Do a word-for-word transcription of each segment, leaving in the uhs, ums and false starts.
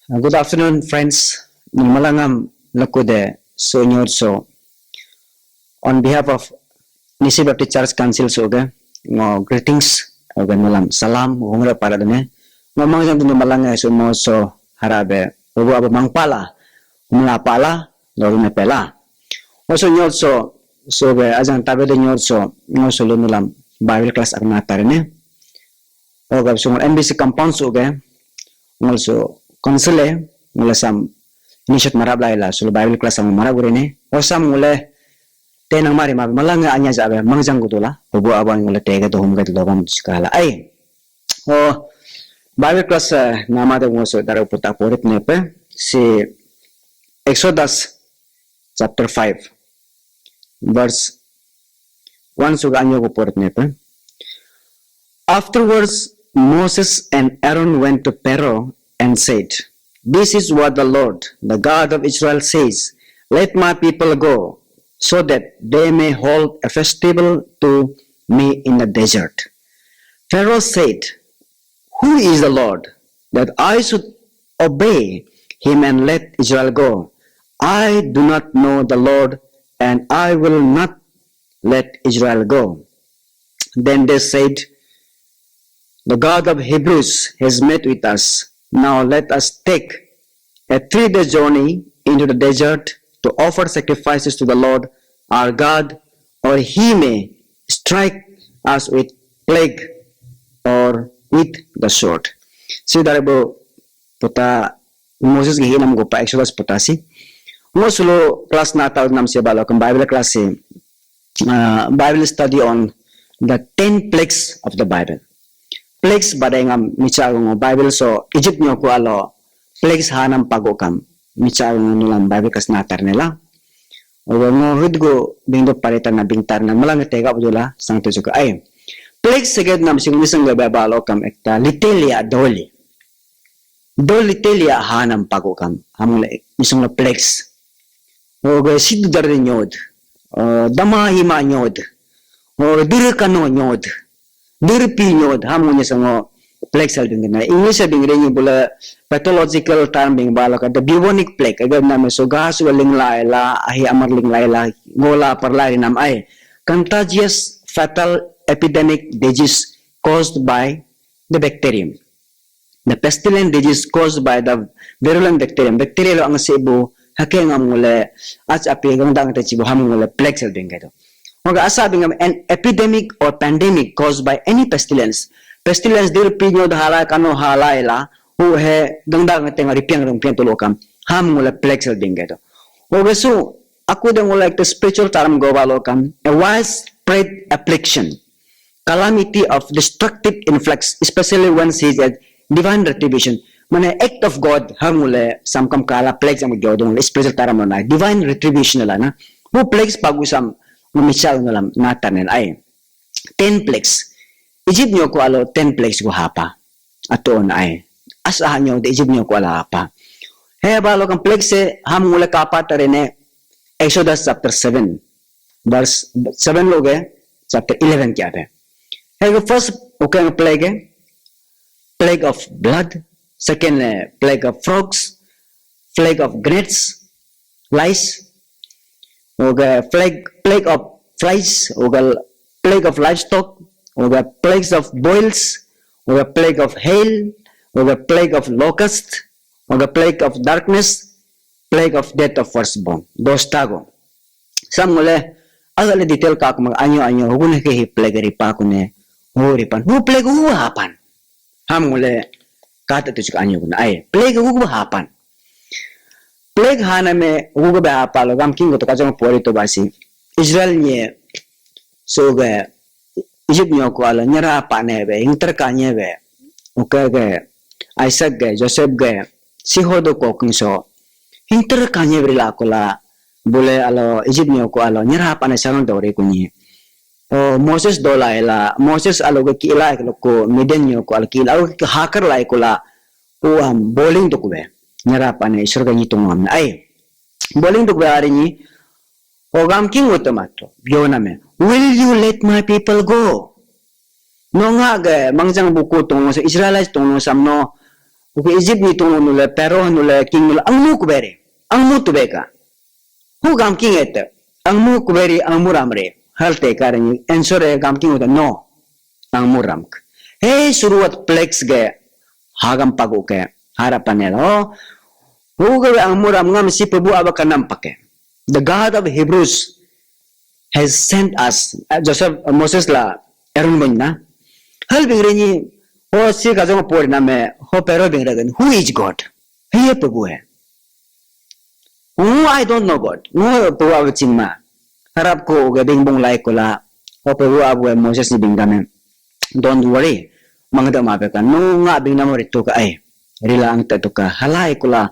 Good afternoon, friends. Nung malangam lakude so nyot so. On behalf of Nyishi Baptist Church Council so ge ngo greetings oge malam salam hungre para dene. Ngo mangjang dene malang so mo so harabe obo abo mangpala mula pala lorune pela. Oso nyot so so ge ajang tabe de nyot so ngo so lumulam Bible class akna tarene. Oga so N B C compound so ge ngol so council e ngol sam initiate marap lai la so Bible class ang marap gure ne. Osam ngole te nang mari ma malang anya ja be mangjang gudula. Obo abo ngole te ge dohum ge dobam chikala ai. O Bible class nama de ngol so dara puta porit ne pe si Exodus chapter five verse one so anyo go porit ne pe. Afterwards, Moses and Aaron went to Pharaoh and said, "This is what the Lord, the God of Israel, says: 'Let my people go, so that they may hold a festival to me in the desert.'" Pharaoh said, "Who is the Lord, that I should obey him and let Israel go? I do not know the Lord, and I will not let Israel go." Then they said, "The God of Hebrews has met with us. Now let us take a three-day journey into the desert to offer sacrifices to the Lord our God, or he may strike us with plague or with the sword." Si dari bo puta Moses ge hinam go pa Exodus puta si. Ngo sulu class na tau nam se balo kan Bible class si. Uh, Bible study on the ten plagues of the Bible. Plagues badai ngam micha ngo Bible so Egypt nyoku alo plagues hanam pago kam micha ngo nulam Bible kas natar nela. Ogo ngo hud go bingdo paritar na bingtar na malang tega bujula sang tu juga ai. Plagues seget nam sing misang ga balo kam ekta litelia doli. Doli telia hanam pago kam hamle misang lo plagues. Ogo sidu dar nyod. Dama hima nyod. Ogo duru kano nyod. Duru pi nyod ham ngunya sango plagues al bingna. English bingre ni bula pathological term bing balo ka the bubonic plague. Agar nama so gas wa ling lai la ahi amar ling lai la gola parlari nam ai. Contagious fatal epidemic disease caused by the bacterium. The pestilent disease caused by the virulent bacterium. Bacteria lo ang sebu hake ngam ngule ach api gangdang te chibu ham ngule plague sel bingke to. Oga asa bingam an epidemic or pandemic caused by any pestilence. Pestilence dir pinyo da hala kano hala ila hu he gangdang te ngari piang rung piang to lokam ham ngule plague sel bingke to. Oga su aku de ngule ekta spiritual term go ba lokam a widespread affliction, calamity of destructive influx, especially when seized as divine retribution. Mane act of God ham ngule samkam kala plague jam jodong spiritual taram na divine retribution la na. Hu plagues pagu sam michal ngalam natanen ai. Ten plagues. Egypt nyoku alo ten plagues go hapa. Ato na ai. Asa nyo de Egypt nyoku ala hapa. He ba lo kam plague se ham ngule kapa tarene Exodus chapter seven. Verse seven loge chapter eleven kya pe. Hai first okay plague hai, plague of blood, second eh, plague of frogs, plague of gnats, lice, okay plague plague of flies, okay plague of livestock, okay plagues of boils, okay plague of hail, okay plague of locust, okay plague of darkness, plague of death of firstborn. Dostago. Sam ngule agak le detail ka kuma anyo anyo hugun ke hi plague ripa kune hu ripan hu plague hu hapan. Ham ngule kata tu cik anyo kuna ai plague hu hapan. Plague hana me hu be hapa lo gam king to kajong pori to basi Israel nye so ge Egypt nyo ko alo nyera pa ne be hingter ka nye be uke ge Isaac ge Joseph ge siho do ko king so hingter ka nye be la ko la bule alo Egypt nyo ko alo nyera pa ne sarong dore kunyi. O Moses dola ela Moses alo ge kila ko Midian nyo ko alo kila alo ke hakar lai ko la uam boling to kube nyera pa ne Isur ge nyi tungam ai boling to kube ari nyi. O gam king utamato biona me, "Will you let my people go?" No nga ge mangjang buku tungno sa Israelites tungno samno Oke, Egypt ni tong nule, Pharaoh nule, king nule, angmu kuberi, angmu tubeka. Hu gam king ete, angmu kuberi, angmu ramre. Hal te kare ni, answer e gam king uta, no. Angmu ramk. Hey, suruat plagues ge, hagam pagu ke, harapanelo. Hu ge angmu ram ngam si Prabhu aba kanam pake. The God of Hebrews has sent us. Uh, Joseph, uh, Moses la Aaron bun na. Hal bingre ni, ho si kajong pori na me, ho Pharaoh bingre gan. Who is God? Hey, Prabhu hai. Oh, I don't know God. Ngo Prabhu abu chingma. Harap ko ge bingbung lai kola. Ho Prabhu abu Moses ni bingame. Don't worry. Mangda ma beka. Nu nga bingnam ritu ka ai. Rila ang ta tuka. Halai kola.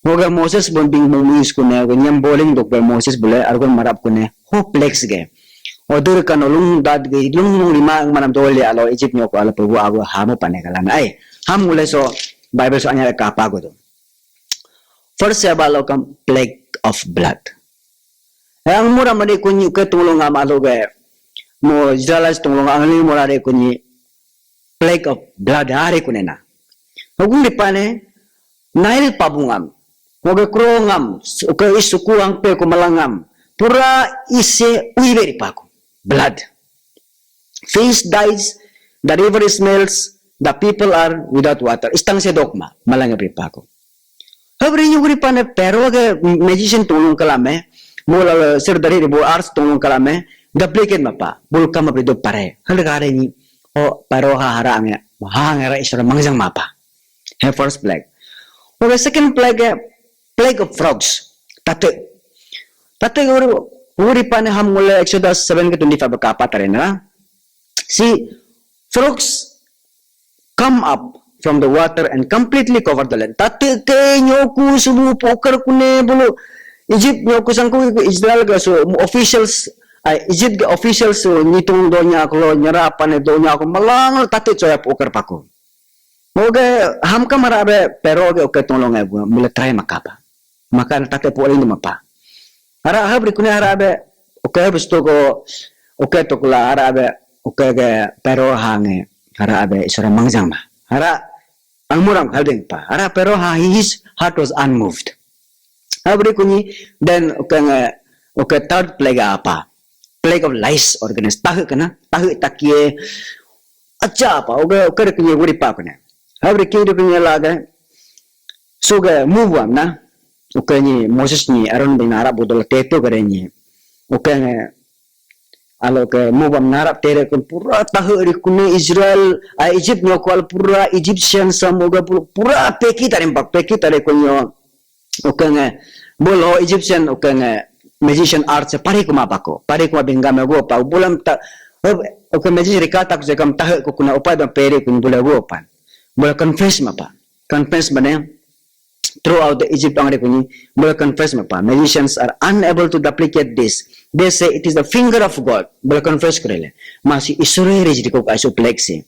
Hoga Moses bun bingbung muyus kune, hoga nyam boling duk be Moses bule, argun marap kune, ho plagues ge. Odur kan olung dad ge, lung lung lima ang manam dole alo, Egypt nyoko alo Prabhu abu hamu pane kalam. Ai, ham ngule so, Bible so anyar kapa go do. First ya balo kam plague of blood. Yang mura mani kunyi ke tunglung am alo ge. Mo Israelites tunglung ang ni mura de kunyi plague of blood hari kunena. Hogum dipane, Nile pabungam, hoge krongam, uke isuku angpe ku malangam, pura ise uibe ripaku. Blood. Fish dies, the river smells, the people are without water. Istang se dokma, malanga ripaku. Habri yugri pane Pharaoh ge magician tunglung kalame, mula sir dari ribu ars tunglung kalame, duplicate mapa, bulkam abri do pare. Hal gare ni, oh, Pharaoh ha hara ange, ha ange ra isra mangjang mapa. He first plague. Okay, second plague, eh, plague of frogs. Tate. Tate uri, uri pane ham ngule Exodus seven ke twenty-five ka apa tarena. Si frogs come up from the water and completely cover the land. Tate ke nyoku subu poker kune bulu Egypt nyoku sangku Israel ga so officials, ah, Egypt ga officials so nyitung donya ko nyara pane donya ko malang tate choya poker paku. Oke, hamka mara be Pharaoh ge oke tolong ai bu mula try maka pa. Maka na tate po ling mapa. Hara hab rikune hara be oke besto ko oke tokla hara be oke ge Pharaoh hange hara be isora mangjang ma. Hara angmuram hal ding pa. Hara Pharaoh ha his heart was unmoved. Hab rikuni then oke nge oke third plague apa? Plague of lice organize tahu kena tahu takie Acha apa, oke, oke, rikini wuri pa kune. Habri ki rikini laga, suga move am na, oke ni Moses ni Aaron bing narap budol teto gare ni. Oke nge, alo ke move am narap tere kun pura tahu rikune Israel, a Egypt nyokwal pura Egyptian samoga pura, pura peki tarimpak, peki tare kunyo. Oke nge, bolo Egyptian, oke nge, magician arts pare kuma pako, pare kuma bingga me go pa, bulam ta, oke magician rika tak je kam tahe ko kuna upai dong pere kun bula go pan. Bula confess ma pa. Confess mane, throughout the Egypt angre kuni, bula confess ma pa. Magicians are unable to duplicate this. They say it is the finger of God. Bula confess kurele. Masi isure rej riko aiso plexi.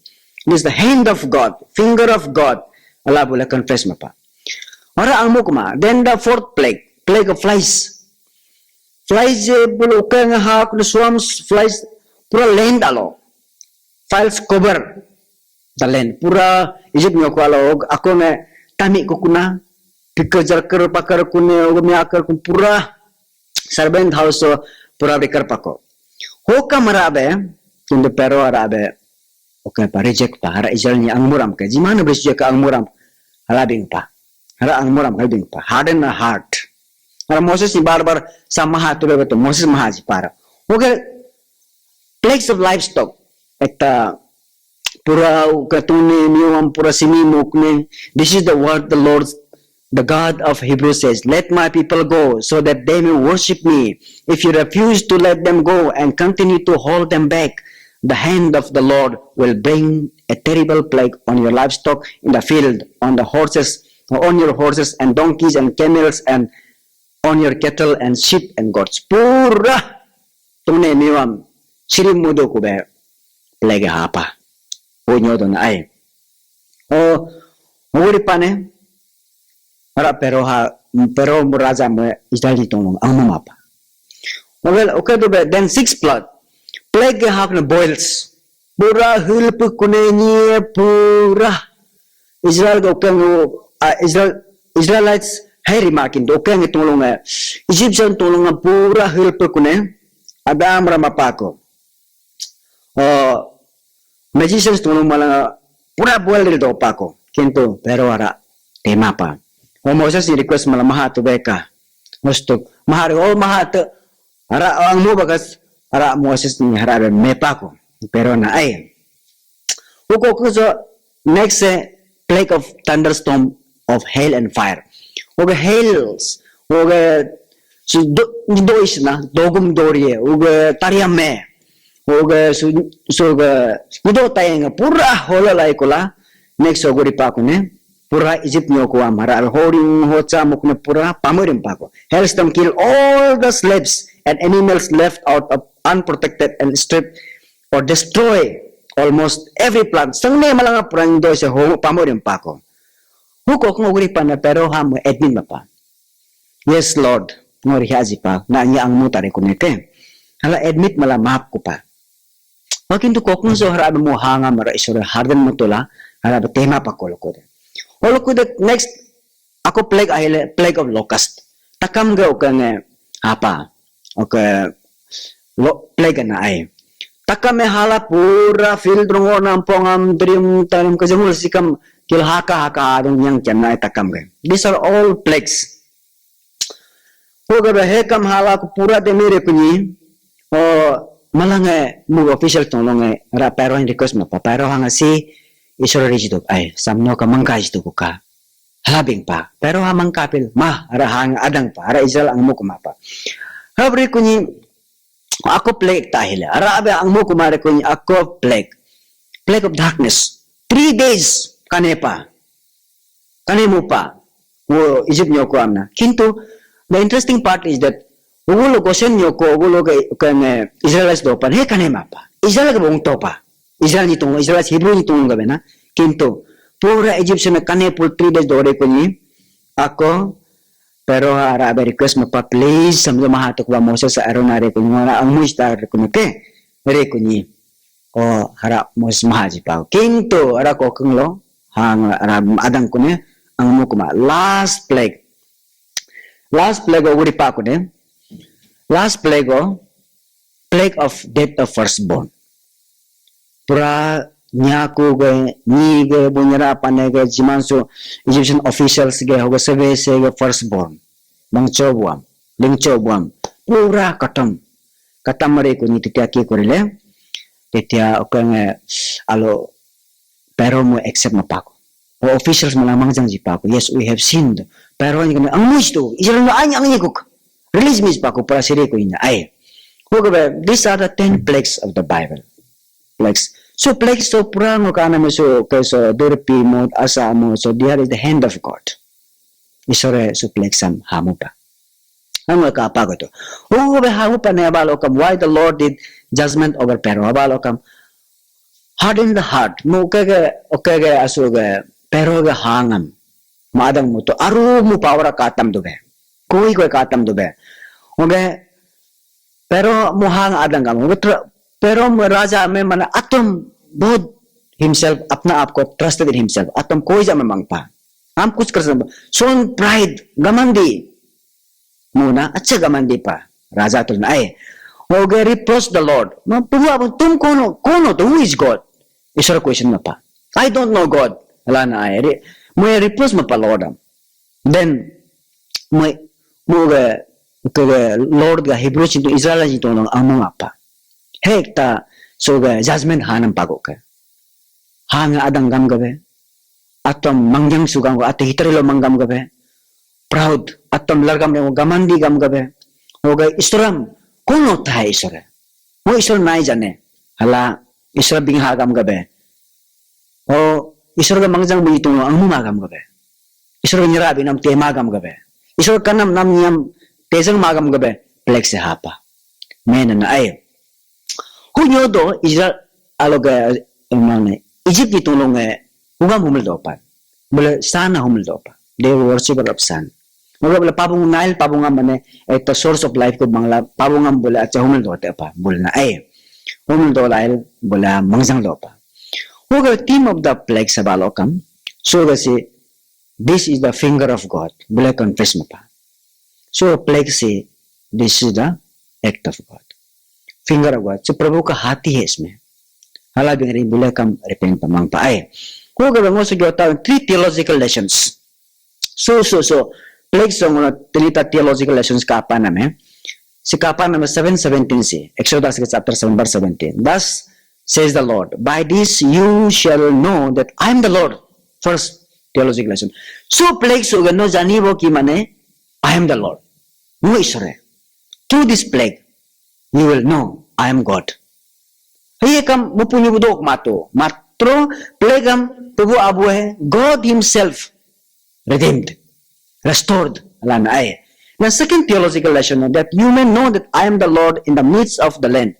It is the hand of God, finger of God. Allah bula confess ma pa. Ora angmuk ma. Then the fourth plague, plague of flies. Flies je bulu ke nge ha kunu swarms, flies pura land alo. Flies cover the land. Pura Egypt nyoku alo, ako nge tami kukuna, pikir jarker pakar kune, ogo miakar kun pura servant house so pura bikar pako. Hoka mara be, tundu Pharaoh ara be, oke pa reject pa, hara Israel ni angmuram ke, jimana beri sujaka angmuram, hala bing pa. Hara angmuram hal bing pa. Harden a heart. Hara Moses ni bar bar sama ha tu bebe tu Moses maha ji para. Oke, plagues of livestock. Ekta pura katune miwam pura simi mukne. This is the word the Lord, the God of Hebrews says, let my people go so that they may worship me. If you refuse to let them go and continue to hold them back, the hand of the Lord will bring a terrible plague on your livestock in the field, on the horses, on your horses and donkeys and camels, and on your cattle and sheep and goats. Pura tune miwam siri mudo kube plague hapa. Punyo don ai. O, nguri pane, ara Pharaoh ha, Pharaoh mu raja mu Israel ni tonglong angmum apa. Well, okay, to be, then six plague. Plague hak na boils. Pura hilp kune ni pura. Israel ga ukeng, ah, Israel, Israelites hai rima kin do ukeng tunglung eh. Egyptian tunglung eh pura help kune. Adam rama pako. Oh, magicians tunglung malang pura bual ril do pako. Kintu Pharaoh ara tema pa. Oh, Moses ni request malang maha tu beka. Mustuk. Maha re, oh, maha tu. Ara ang mo bagas, ara Moses ni hara be mepako. Pharaoh na ai. Uko kuso next eh, plague of thunderstorm of hail and fire. Oga hails, oga su do, do isna, dogum dorie, oga tariame, oga su, su ga, do tayang pura hola lai kula, next oga ripakune, pura Egypt nyo ko am hara, horing hocha mukne pura pamurim pako. Hailstorm kill all the slaves and animals left out of unprotected and stripped or destroy almost every plant. Sangne malanga pura do se ho pamurim pako. Huko ko ngori pana Pharaoh ham admit mapa. Yes, Lord. Ngori haji pa. Na nya ang mutare kuneke. Hala admit mala maaf kupa. Wakin tu kokun so hara mo hanga mara isore harden matola hara tema pa kolo kode. Olo kode next ako plague ahile plague of locust. Takam ge oke nge apa? Oke lo plague na ai. Takam me hala pura field rongo nampong am dream tanam ke jengul sikam kil haka haka adung yang kiam na ai takam ge. These are all plagues. Ko ga he kam hala ko pura de mere kunyi. O malang eh mu official tong long eh ra Pharaoh request ma pa Pharaoh hang si isor ri jiduk ai samno ka mangka jiduk ka. Hala bing pa Pharaoh ha mangka pil ma ara hang adang pa ara Israel ang mu kuma pa. Habri kunyi ako plague ta hile ara abe ang mu kuma re kunyi ako plague. Plague of darkness. Three days kane pa. Kane mupa, wo Egypt nyoko amna. Kintu, the interesting part is that, ugulo Goshen nyoko, ugulo ke, ke nge Israelites dopan, he kane mapa. Israel ke bong topa. Israel ni tung, Israel Hebrew ni tung ga bena. Kintu, pura Egyptian kane pul three days dore kunyi, ako, Pharaoh ara abe request mapa, please, samjo maha tukwa Moses Aaron are kunyi, ara ang muistar kunyi ke, re kunyi. O hara Moses maha ji pau. Kintu ara kokeng lo, hang ara adang kune, ang mu kuma. Last plague. Last plague o guri pa kune. Last plague o, plague of death of firstborn. Pura nyaku ge, nyi ge, bunyara pane ge, jimansu Egyptian officials ge, hoge sebe se ge firstborn. Bangcho buam, lingcho buam. Pura katam. Katam mari kunyi titia ki kurile. Titia okenge alo Pharaoh mu accept mapako. O officials malang mangjang ji pako. Yes, we have sinned. Pharaoh ni kami ang muis tu. Israel no ang ang ikuk. Release me ji pako para siri ko ina ai. Hogabe, these are the ten plagues of the Bible. Plagues. So plagues so pura ngo kana me so ke so durpi mo asa mo so there is the hand of God. Isore so plagues am hamupa. Ang ka apa ko to. Hogabe hamupa ne abal okam why the Lord did judgment over Pharaoh abal okam. Harden the heart. Mo kege, kege asu ge Pharaoh ge hangam. Madang mu to aru mu power katam dube. Koi koi katam dube. Oke. Pharaoh mu hang adang kam. Oke, Pharaoh mu raja me mana atom bahut himself, apna aap ko trusted in himself. Atom koi ja me mangpa. Hum kuch kar sakte. Son pride, gamandi. Muna, acha gamandi pa. Raja tulna ai. Oke, reproach the Lord. Ma, Prabhu, ab tum kon ho? Kon ho to? Who is God? Isor question mapa. I don't know God. Lana ai. Re, mo reproach mapa Lord am. Then, mo, mo ke, ke, ke Lord ga Hebrew chintu Israel chintu nang amung apa. Hek ta, so ke judgment hanam pago ke. Hang adang gam gabe. Atom mangjang sugam gabe, ate hitari lo manggam gabe. Proud, atom largam re gamandi gam gabe. Oga Isor am, kon hota hai Isor? Mo Isor nai jane. Hala Isor bingha gam gabe. O Isor ga mangjang bunyi tung lo ang mu magam gabe. Isor ga nyera binam te magam gabe. Isor kanam nam nyam tejang magam gabe. Plek se hapa. Mena na ai. Hunyo do Israel aloga mane Egypt ni tulung eh hugam humil dopan. Bole sana humil dopan. They were worshipper of sun. Maka bole pabung Nile pabung am mane at the source of life ko bangla pabung am bole acha humil dote apa bole na ai. Humil do lail bole mangjang dopa. Hoga theme of the plague sabalo kam So ga si, this is the finger of God. Bule confess mapa. So plague si, this is the act of God. Finger of God. So Prabhu ka hati hai isme. Hala bingri bule kam repent pamang pa ai. Ko ga ngo so jota three theological lessons. So, so, so. Plague song na tinita theological lessons ka apa nam hai. Si ka apa nam seven seventeen si. Exodus ke chapter seven verse seventeen. Thus says the Lord, by this you shall know that I am the Lord. First theological lesson. So plague so ga no jani bo ki mane, I am the Lord. No Ishwar hai. Through this plague, you will know I am God. Hai kam mupunyi budok mato. Matro plague am Prabhu Abu hai. God himself redeemed, restored. Lan ai. Now second theological lesson that you may know that I am the Lord in the midst of the land.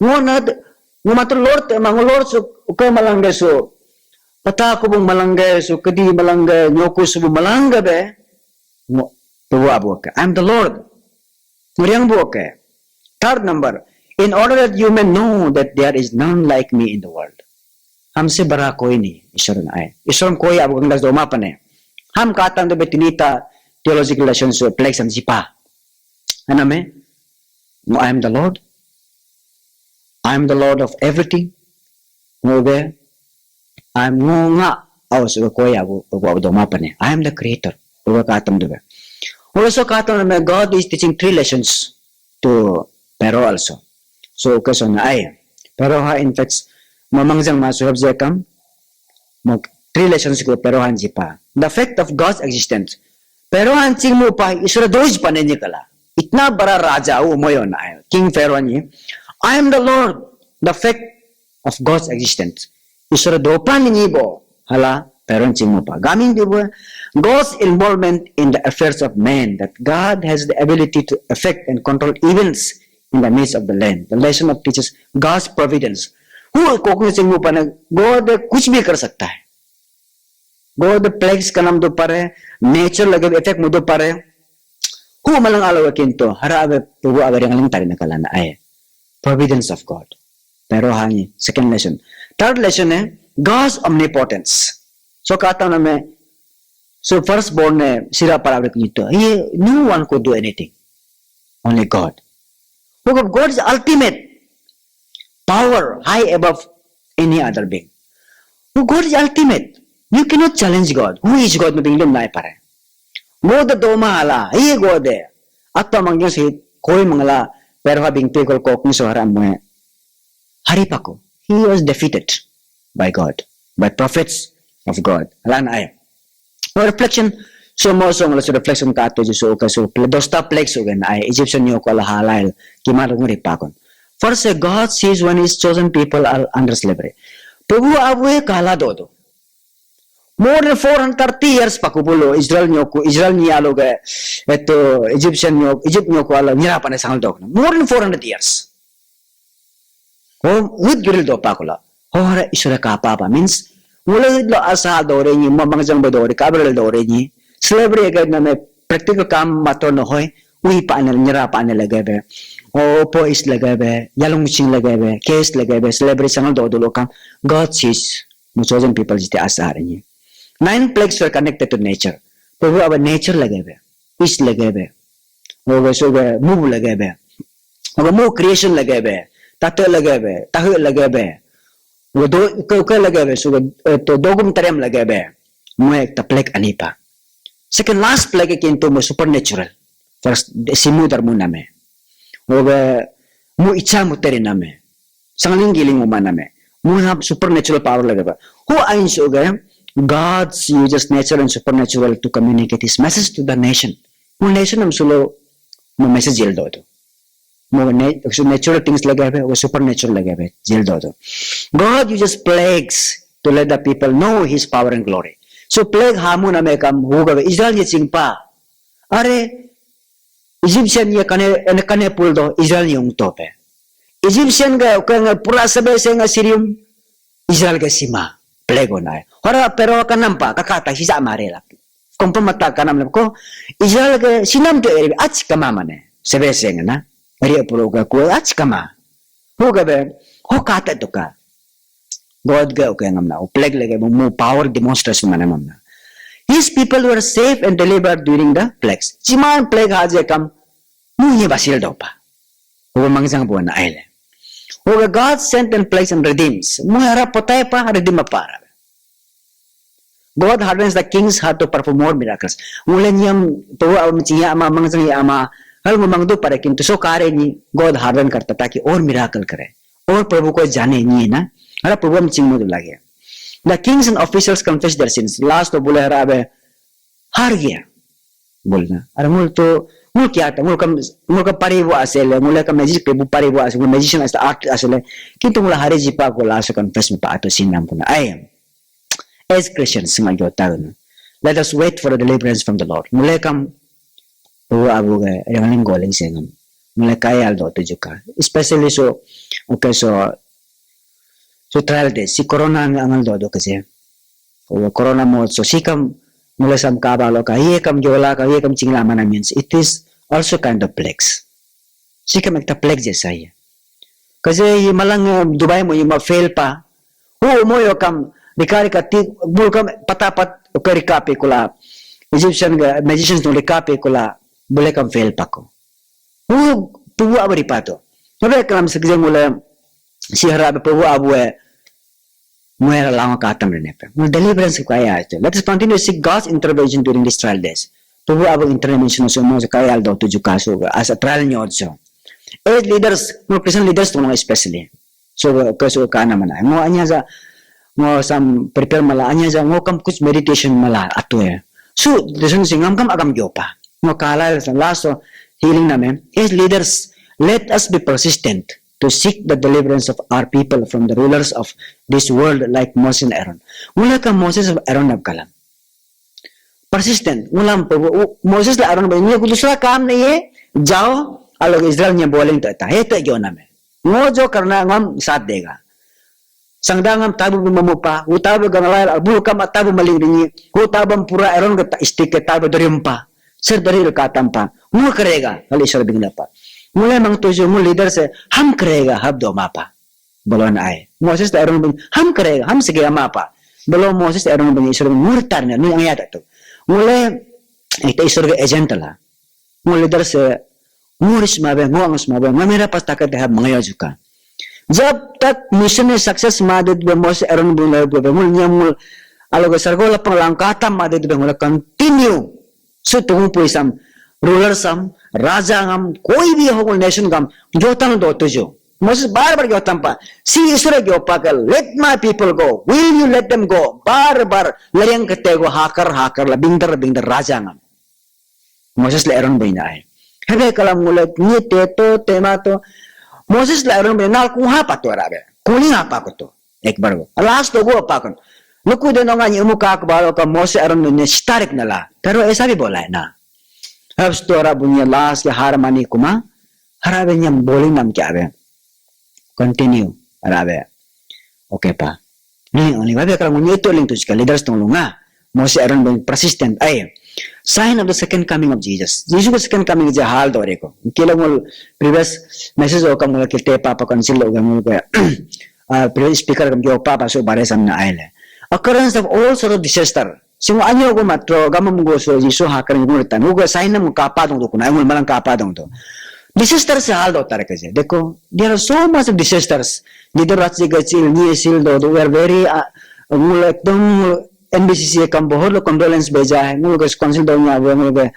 Ngo na ngo mato Lord ma ngo Lord su ke malangge su. Pata kubung malangge su kedi malangge nyoku subu malangge be. Ngo Prabhu Abu ke. I am the Lord. Nguriang bu ke. Third number, in order that you may know that there is none like me in the world. Hamse bara koi ni, Ishwar na ai. Ishwar koi abu gangdas doma pane. Ham katan do betinita theological lessons so plague sam jipa. Aname, I am the Lord. I am the Lord of everything. Ngo be, I am ngo nga, au so koi abu, abu, abu doma pane. I am the creator. Uga katam do be. Also katam me God is teaching three lessons to Pharaoh also. So, okay, so na ai. Pharaoh ha, in fact, mamang jang ma suhab je kam. Mo three lessons ko Pharaoh han jipa. The fact of God's existence. Pharaoh han ching mu pa Israel doj pane ni kala. Itna bara raja wo moyo na ai. King Pharaoh ni. I am the Lord. The fact of God's existence. Israel dopan ni bo. Hala Pharaoh ching mu pa. Gaming di bo. God's involvement in the affairs of man. That God has the ability to affect and control events in the midst of the land. The lesson of teaches God's providence. Who kokne ching mu pa na God kuch bhi kar sakta hai. God plagues kanam do pare, nature lage effect mu do pare. Hu malang alo kinto hara ave Prabhu ave ringling tari na kalana ai. Providence of God. Pero hangi second lesson. Third lesson hai God's omnipotence. So kata na me, so firstborn ne sira para ave kinto. He, no one could do anything. Only God. Because God is ultimate power, high above any other being. Who God is ultimate. You cannot challenge God. Who is God? Mabing lum nai pare. God doma hala. He God de. Atwa mangyang si koi mangla. Perha bing pe kol kokni so hara mwe. Hari pako. He was defeated by God, by prophets of God. Lan ai. Reflection. So mo song la so reflection ka to so ka so pl-, dosta plague so gen ai Egyptian yo ko la halail ki ma nguri pakon. First, uh, God sees when his chosen people are under slavery. Prabhu abu kala do do. More than four hundred thirty years paku bolo Israel nyoku, Israel ni alo ge, eto Egyptian nyoku, Egypt nyoku alo nyira pane sangal do. More than four hundred years. Ho hit giril do pakula. Ho hara Iswara ka papa means ngule hit lo asa dore ni, mo mangjang be dore, kabrel dore ni. Slavery ga na me practical kam mato no hoi. Ui panel, nyera panel lage be. O pois lage be, yalung ching lage be, case lage be, slavery sangal do dolo kam. God sees, mo chosen people jite asa ni. Nine plagues were connected to nature. Prabhu our nature lage be, is lage be. Oga so ga move lage be. Oga move creation lage be. Tate lage be, tahe lage be. Oga do, ke, ke lage be, so ga, eh, to dogum tarem lage be. Mo ekta plague ani pa. Second last plague kintu mo supernatural. First, simu darmu name. Oga mu icha mu teri name. Sangling giling uma name. Mu have supernatural power lage ba. Who ain so ga? God uses nature and supernatural to communicate his message to the nation. Mo nation am sulo mo message jil do do. Mo na-, natural things lage be, wo supernatural lage be, jil do do. God uses plagues to let the people know his power and glory. So plague hamu name kam hu ga be Israel ni chingpa. Are Egyptian ye kane, ene kane pul do Israel ni ung to pe. Egyptian ga, ga pura sebe se nga sirium Israel ga sima plague onai. Hora pero kanam pa kakata hisa mare la. Kompa mata kanam le ko Israel ga sinam to eri ach kama mane. Sebe se nga na. Eri puro ga ko ach kama. Ho ga be, ho kata to ka. God ga okay ngamna. O plague lege mu power demonstration mana ngamna. His people were safe and delivered during the plagues. Jiman plague haje kam mu ye basil dopa. Oga mangjang buana aile. Oga God sent and plagues and redeems. Mu hara potai pa redeem pa. God hardens the king's heart to perform more miracles. Ngule niam Prabhu abu mching ya ama mangjang ya ama hal ngumang du pare kintu so kare ni God harden karta taki or miracle kare. Or Prabhu ko jane ni na. Hara Prabhu mching mu lage. The kings and officials confess their sins. Last to bole hara abe har gaya. Bolna. Are ngul to ngul kya ta ngul kam ngul kam pare bu asele ngul kam magic pe bu pare bu asele magician as art asele. Kintu ngul hari jipa ko last confess me pa ato sin nam kuna. Ai. As Christians, singa jota gana. Let us wait for the deliverance from the Lord. Mule kam, Prabhu abu ga, yang ling goling sengam. Mule kaya aldo tu juka. Especially so, okay, so, so trial day, si corona ang angal do do kasi. O corona mo, so si kam, mule sam kaba lo ka, ye kam jola ka, ye kam chingla mana means, it is also kind of plagues. Si kam ekta plague jesa ye. Kaje ye malang eh, Dubai mo ye ma fail pa. Hu mo yo kam rika rika ti bul kam pata pat ke rika pe kula. Egyptian ga magicians no rika pe kula bule kam fail pa ko. Hu Prabhu abu ripa to. Nabe kalam sekje ngule si hara be Prabhu abu eh muera lama katam rene pe. Ngul deliverance ko kaya ato. Let us continue to seek God's intervention during these trial days. Prabhu abu intervention so mo kaya aldo tu juka so as a trial nyo so. As leaders, ngul Christian leaders to especially. So ke so kana mana. Ngo anya ja ngo sam prepare mala anya ja ngo kam kuch meditation mala ato ya. So this is ngam kam agam jopa. Ngo kala last so healing name. As leaders, let us be persistent to seek the deliverance of our people from the rulers of this world like Moses and Aaron. Ngula ka Moses of Aaron ab kalam. Persistent. Ngulam Moses la Aaron ba, ये दूसरा काम नहीं है, जाओ, अलग इजराइल ने बोलेंगे तो है तो जो ना में. Ngo jo karna ngam saath dega. Sangda ngam tabu mamupa, utabu ganalai, abu kam tabu maling ringi, utabam pura Aaron ke stick ke tabu dariumpa. Sir dari katampa. Ngo karega, hal Iswar bingna pa. Ngule mang tuju, ngul leader se, हम करेगा, hab do mapa. Bolo na ai. Moses ta Aaron bin, हम करेगा, हम sege mapa. Bolo Moses ta Aaron bin Iswar bin murtar ne, nu angya tu. Ngule ita Iswar ke agent la. Ngul leader se, ngul isma be, ngul ang isma be, ngul mera pas takat de hab mangaya juka. जब तक मिशन में सक्सेस मा दे दे Moses Aaron bin la be, ngul nyam ngul aloga sargo lapang langkata मा दे दे ngul continue. Su tungu pui sam, ruler sam, raja ngam, कोई भी हो nation ngam, jotang do tuju. Moses bar bar jotang pa, si Iswar jopa ke, let my people go, will you let them go? Bar bar layang kete go hakar hakar la bingdar bingdar raja ngam. Moses le Aaron baina ai. Hebe kalam ngule ni teto temato. Moses le Aaron baina nal kung hapa to rabe. Kuling hapa ko to. Ek bar go. Last to go apa kan. Luku de nonga ni umu ka akbar ka Moses Aaron ne starik nala. Pero ऐसा भी बोला है ना. Hab stora bunya last ke harmani kuma. Harabe nyam boli nam kya be. Continue. Harabe. Okay pa. Ni only babe kala nguni itu ling tu jika leaders tong lunga. Moses Aaron being persistent. Ai. Sign of the second coming of Jesus. Jesus ke second coming je hal dore ko. Kila ngul previous message o kam ngul kilte papa council o kam ngul ke. Ah, previous speaker kam jo papa so bare samna aile. Occurrence of all sort of disaster. Singo anyo go matro gamam go so Jisu hakar ngul tan. Go sign nam kapa dong do kuna ngul malang kapa dong do. Disaster se hal do tar ke je. Dekho, there are so much of disasters. Leader rachye gachil, ni sil do, do, we are very, uh, ngul ekdom N B C C kam bahut log condolence bheja hai, ngul ke council do nya, ngul ke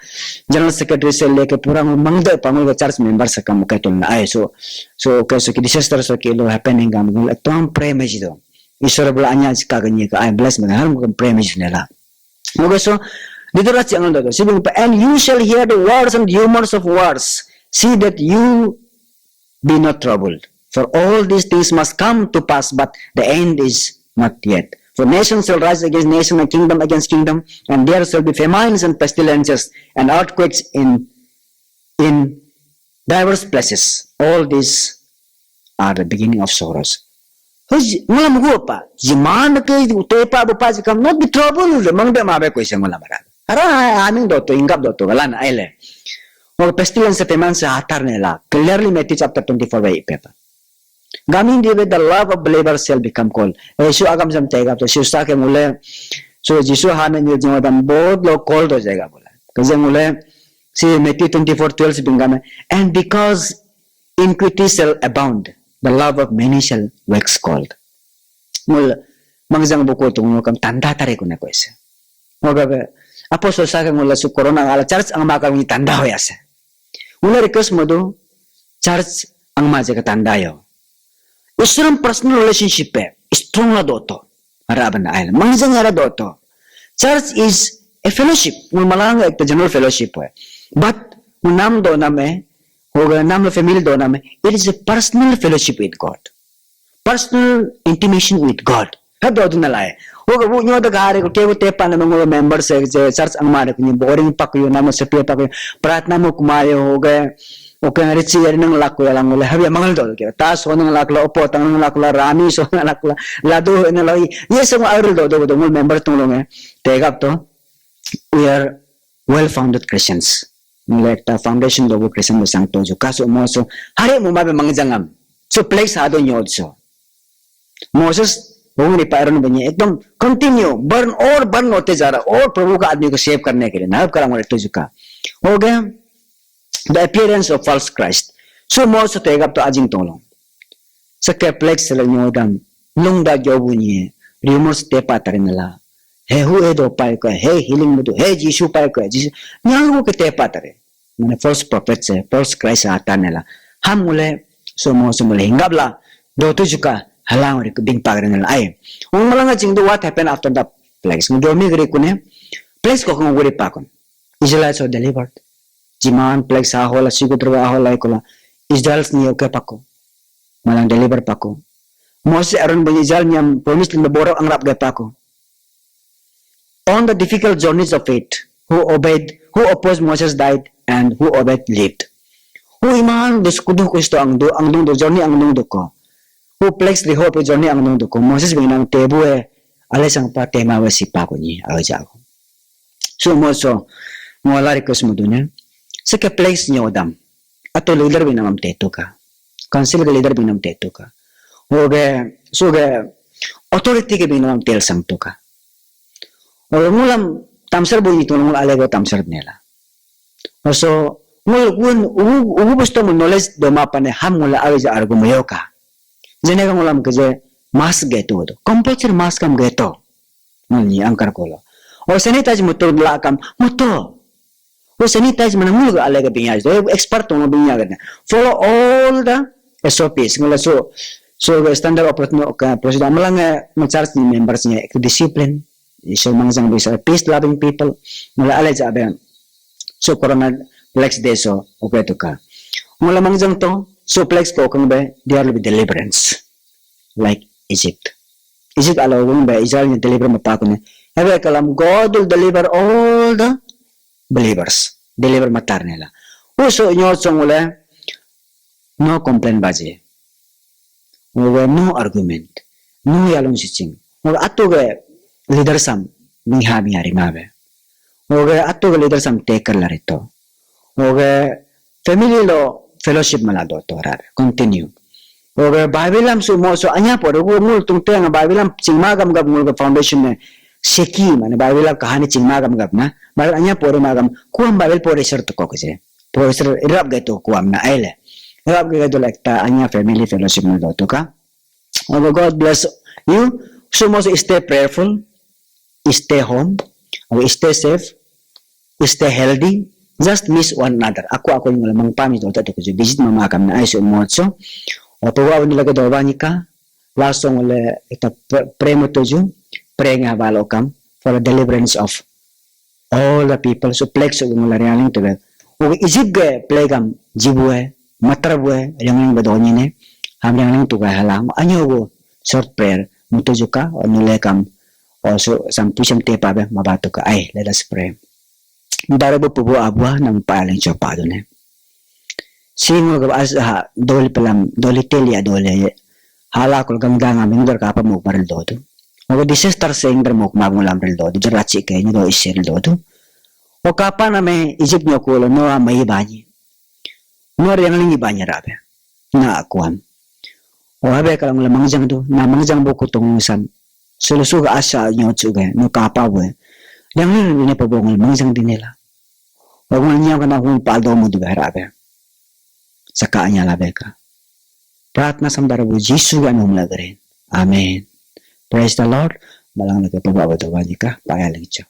general secretary se leke pura ngul mangde pa ngul ke church member se kam ke tun ai so, so ke so ki disaster so ki lo happening kam ngul ekdom pray me ji do. Iswar bula anya ka ke ni ka ai bless me har ngul pray me ji ne la. Okay, so dito ra chiang do. Sibing pa, and you shall hear the wars and rumors of wars. See that you be not troubled. For all these things must come to pass, but the end is not yet. For nation shall rise against nation and kingdom against kingdom, and there shall be famines and pestilences and earthquakes in in diverse places. All these are the beginning of sorrows. Huj, ngulam hu pa, jiman ke utai pa bu pa jikam not be trouble de mang de ma be koi se ngulam ra. Ara aming do to ingap do to galan aile. Or pestilence famine se hatar ne la. Clearly Matthew chapter twenty-four ve pepa. Gamin di the love of believers shall become cold. Eh, su agam sam tega to su sa ke ngule. So Jisu hane ni jo dam bod lo cold ho jayega bola. Kaje ngule si Matthew twenty-four twelve si bingame, and because iniquity shall abound, the love of many shall wax cold. Ngul mangjang buku tu ngul kam tanda tare kuna ko ese. Ngoga be apostle sa ke ngul su corona ala church angma ka ngi tanda ho ase. Ngul request modu church angma je ka tanda yo. Isuram personal relationship pe strong la doto. Ara bana ail mangjang ara doto. Church is a fellowship. Ngul malang ek general fellowship we. But ngul nam do nam eh, hoga nam la family do nam eh, it is a personal fellowship with God. Personal intimation with God. Hado dun lai. Hoga bu nyo da gare ko ke bu te pa na ngul member se je church angma de ni boring pak yo nam se pe pak yo. Pratna mo kumayo hoga. Oke, ngari chi yari nang laku ya lang le habia mangal do ke. Ta so nang lakla, opo tang nang lakla, rami so nang lakla, ladu nang lai. Ye song arul do do do ngul member tung long eh. Tegap to. We are well founded Christians. Ngul ekta foundation do Christian do sang to ju. Kaso mo so. Hari mo ma be mangjangam. So place ado nyod so. Moses, hungni pa Aaron bunyi ekdom continue, burn और burn होते जा रहा, और प्रभु का आदमी को सेव करने के लिए ना करा ngore tujuka. Okay, the appearance of false Christ. So Moses tegap to ajing tolong. Sake plague sele nyodam, lungda jobu ni, rumors tepa tarinala. He hu he do pai ko, he healing mudu, he Jisu pai ko, Jisu. Nyalu ke tepa tare. Mane false prophet se, false Christ atan nela. Ham mule, so mo so mule hingap la, do tujuka halang ri bin pagre nela ai. Ung malanga jing do what happened after the plagues. Ngi do mi gri kune, plagues ko kung guri pakun. Israelites were delivered. Jiman plagues ahola, sigu durga ahola ikola. Israel ni oke pako. Malang deliver pako. Moses Aaron bunyi Israel nyam promised land borok angrap ge pako. On the difficult journeys of faith, who obeyed, who opposed Moses died, and who obeyed lived. Who iman dus kudu kusto angdu angdung du journey angdung duko. Who plagues the hope journey angdung duko. Moses binang tebu e ale sangpa tema we sipa kunyi aja ko. So mo so mo la request mo dune. Seke plagues nyodam. Ato leader binam tetuka. Council ke leader binam tetuka. Oge, suge authority ke binam tel sang tuka. Oge ngulam tamsar bunyi tu ngul alego tamsar nela. So ngul gun ugu ugu busto mo knowledge do ma pane ham ngul awe ja argu mayoka. Jene ka ngulam ke je mask getu do. Compulsory mask kam geto. Ngul ni angkar kolo. O sanitize muto la kam muto. O sanitize mana ngul ga ale ga binya do expert to binya ga. Follow all the S O Ps. Ngul so so ga standard operating procedure malang ma church ni members ni discipline. So mangjang bisa peace loving people. Ngul ale ja be. So corona plagues de so oke tuka. Ngul mangjang to so plagues ko kang be there will be deliverance. Like Egypt. Egypt alo gung be Israel ni deliver ma pakune. Hebe kalam God will deliver all the believers. Deliver matar nela. Uso nyo song ule no complain baje. Oge no argument. No yalung siching. Oge atu ge leader sam mingha mingha rima be. Oge atu ge leader sam taker larito. Oge family lo fellowship mala do to ra continue. Oge Bible am su mo so anya por gu mul tung te nga Bible am chingma gam gam ngul ga foundation ne seki mane Bible am kahani chingma gam gam na Bible anya por ma gam kuam Bible por research to ko ke. Por research rap ge to kuam na aile. Rap ge do lekta anya family fellowship mala do to ka. Oge God bless you. So mo so stay prayerful. Stay home, stay safe, stay healthy, just miss one another. Aku aku yang ngula mangpami do tatu kuju visit mama kam na aisu mo so. Oto wa ni lagi do bani ka, last song le ita pray mo tuju, pray nga balo kam for the deliverance of all the people. So plague so ngula rialing tu le. Oge Egypt ge plague am jibue, matar bue, rialing ba do ni ne. Ham rialing tu ga halang anyo go short prayer mutu juka onule kam. Also, sam puisam tepa be mabatu ka ai. Let us pray. Dara bu pubu abua nam paling chopa dune. Singo ga as ha doli pelam doli telia doli hala kul gangdang am ingdor kapa muk baril dodu. Oga disaster se ingdor muk ma ngulam ril dodu. Jerachi ke nyi do isir ril dodu. O kapa name Egypt nyo kulo no amai banyi. No riang lingi banyi rabe. Na akuan. Ohabe kala ngule mangjang du, na mangjang bo kutong sam. Sulu suga asa nyo chuge, no kapa we. Yang ni ne pa bo ngule mangjang dinela. Wa ngule nyam kana hun pal do mu du hara be. Saka anya la be ka. Pratna samdara bu Jisu ga nom lagare. Amen. Praise the Lord. Malang lagi paba wa do wajika, paya lagi cha.